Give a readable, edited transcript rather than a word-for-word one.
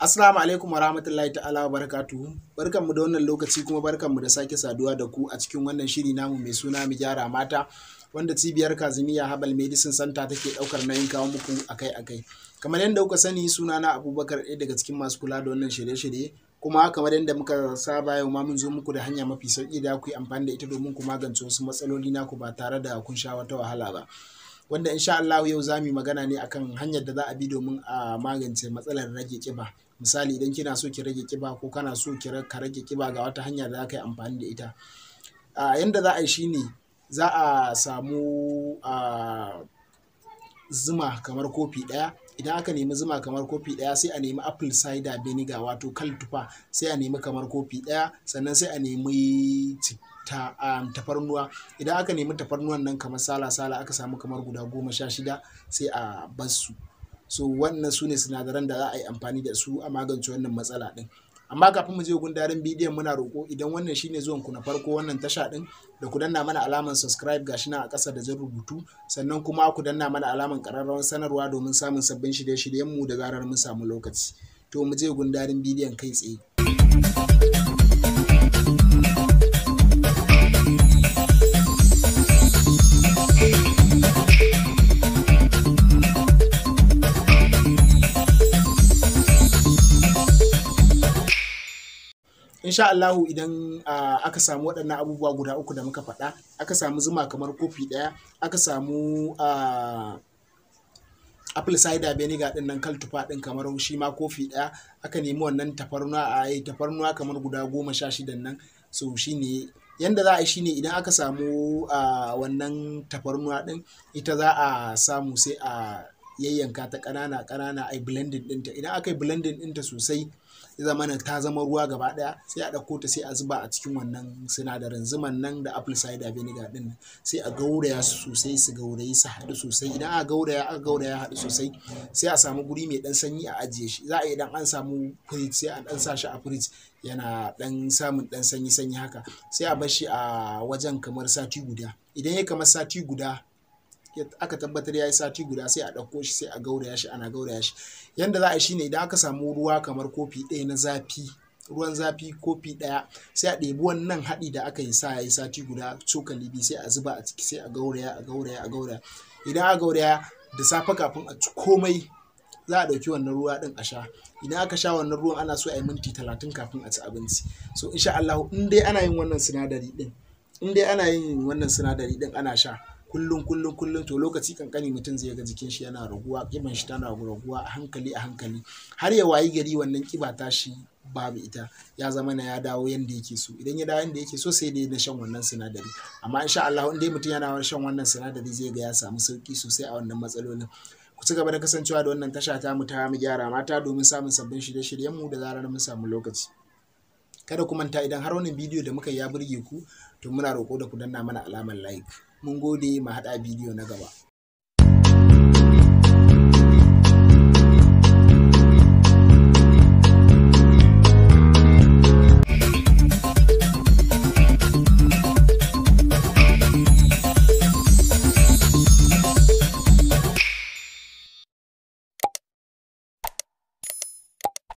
Assalamu alaikum wa rahmatullahi ta'ala wa barakatuhu. Barkanmu da wannan lokaci kuma barkanmu da sake saduwa da ku a cikin wannan shiri namu mai suna Mu Gyara Mata, wanda cibiyar Kazimiya Herbal Medicine Center take daukar nauyin kawo muku akai-akai. Kamar yadda kuka sani, suna na Abubakar, ɗaya daga cikin masu kula da wannan shirye-shirye. Kuma kamar yadda muka saba, yau ma mun zo muku da hanya mafi sauki da ku yi amfani da ita domin ku magance wasu matsaloli naku ba tare da kun sha wata wahala ba. Wanda insha Allah yau za mu yi magana ne akan hanyar da za a bi domin a magance matsalar rage ƙiba. Misali, idan kina so ki rage ƙiba ko kana so ka rage ƙiba, ga wata hanya da za ka yi amfani da ita. Yanda za a yi shine, za a samu zuma kamar kofi ɗaya. Idan aka nemi zuma kamar kofi ɗaya, sai a nemi apple cider vinegar, wato kal tufa, sai a nemi kamar kofi ɗaya. Sannan sai a nemi citta, tafarnuwa. Idan aka nemi tafarnuwan nan kamar sala-sala, aka samu kamar guda 16, sai a bar su. So wannan su ne sinadaran da za a yi amfani da su a magance wannan matsala ɗin. Amma kafin mu je gundarin bidiyon, muna roƙo, idan wannan shine zuwan ku na farko wannan tasha ɗin, da ku danna mana alamar subscribe, gashi nan a ƙasa da jan rubutu. Sannan kuma ku danna mana alamar ƙararrawar sanarwa domin samun sabbin shirye-shiryen mu da zarar mun samu lokaci. To, mu je gundarin bidiyon kai tsaye. Insha Allahu, idan aka samu waɗannan abubuwa guda uku da muka faɗa, aka samu zuma kamar kofi ɗaya, aka samu apple cider vinegar ɗin nan, kal tufa ɗin, kamar shi ma kofi ɗaya, aka nemi wannan tafarnuwa, a yi tafarnuwa kamar guda 16 nan. So shine yanda za a yi shine, idan aka samu wannan tafarnuwa ɗin, ita za a samu sai a yayyanka ta ƙanana ƙanana, a yi blending ɗinta. Idan aka yi blending ɗinta sosai, ya zama ta zama ruwa gaba ɗaya, sai a ɗauko ta, sai a zuba a cikin wannan sinadarin zuman nan da apple cider vinegar ɗin, sai a gauraya su sosai, su gaurayi, su haɗu sosai. Idan aka gauraya, aka gauraya, haɗu sosai, sai a samu guri mai ɗan sanyi a ajiye shi. Za a idan an samu fridge, sai a ɗan sa shi a fridge, yana ɗan samun ɗan sanyi sanyi haka, sai a bar shi a wajen kamar sati guda. Idan ya kamar sati guda, aka tabbatar ya yi sati guda, sai a ɗauko shi, sai a gauraya shi. Ana gauraya shi, yanda za a yi shine, idan aka samu ruwa kamar kofi ɗaya na zafi, ruwan zafi kofi ɗaya, sai a ɗebi wannan haɗi da aka yi sa ya yi sati guda, cokali 2, sai a zuba a ciki, sai a gauraya, a gauraya, a gauraya. Idan aka gauraya, da safe kafin a ci komai za a ɗauki wannan ruwa ɗin a sha. Idan aka sha wannan ruwan, ana so a yi minti 30 kafin a ci abinci. So insha Allah, in dai ana yin wannan sinadari ɗin, in dai ana yin wannan sinadari ɗin, ana sha kullum kullum kullum, to lokaci kankani mutum zai ga jikin shi yana raguwa, kiban shi tana raguwa a hankali a hankali, har ya wayi gari wannan kiba ta shi babu ita, ya zama na ya dawo yanda yake so. Idan ya dawo yanda yake so, sai dai na shan wannan sinadari. Amma insha Allah, in dai mutum yana shan wannan sinadari, zai ga ya samu sauki sosai a wannan matsalolin. Ku ci gaba da kasancewa da wannan tasha ta mu ta Mu Gyara Mata domin samun sabbin shirye-shiryen mu da zarar mun samu lokaci. Kada ku manta, idan har wannan bidiyo da muka yi ya burge ku, to muna roƙo da ku danna mana alamar like. Mun gode, mu haɗa bidiyo na gaba.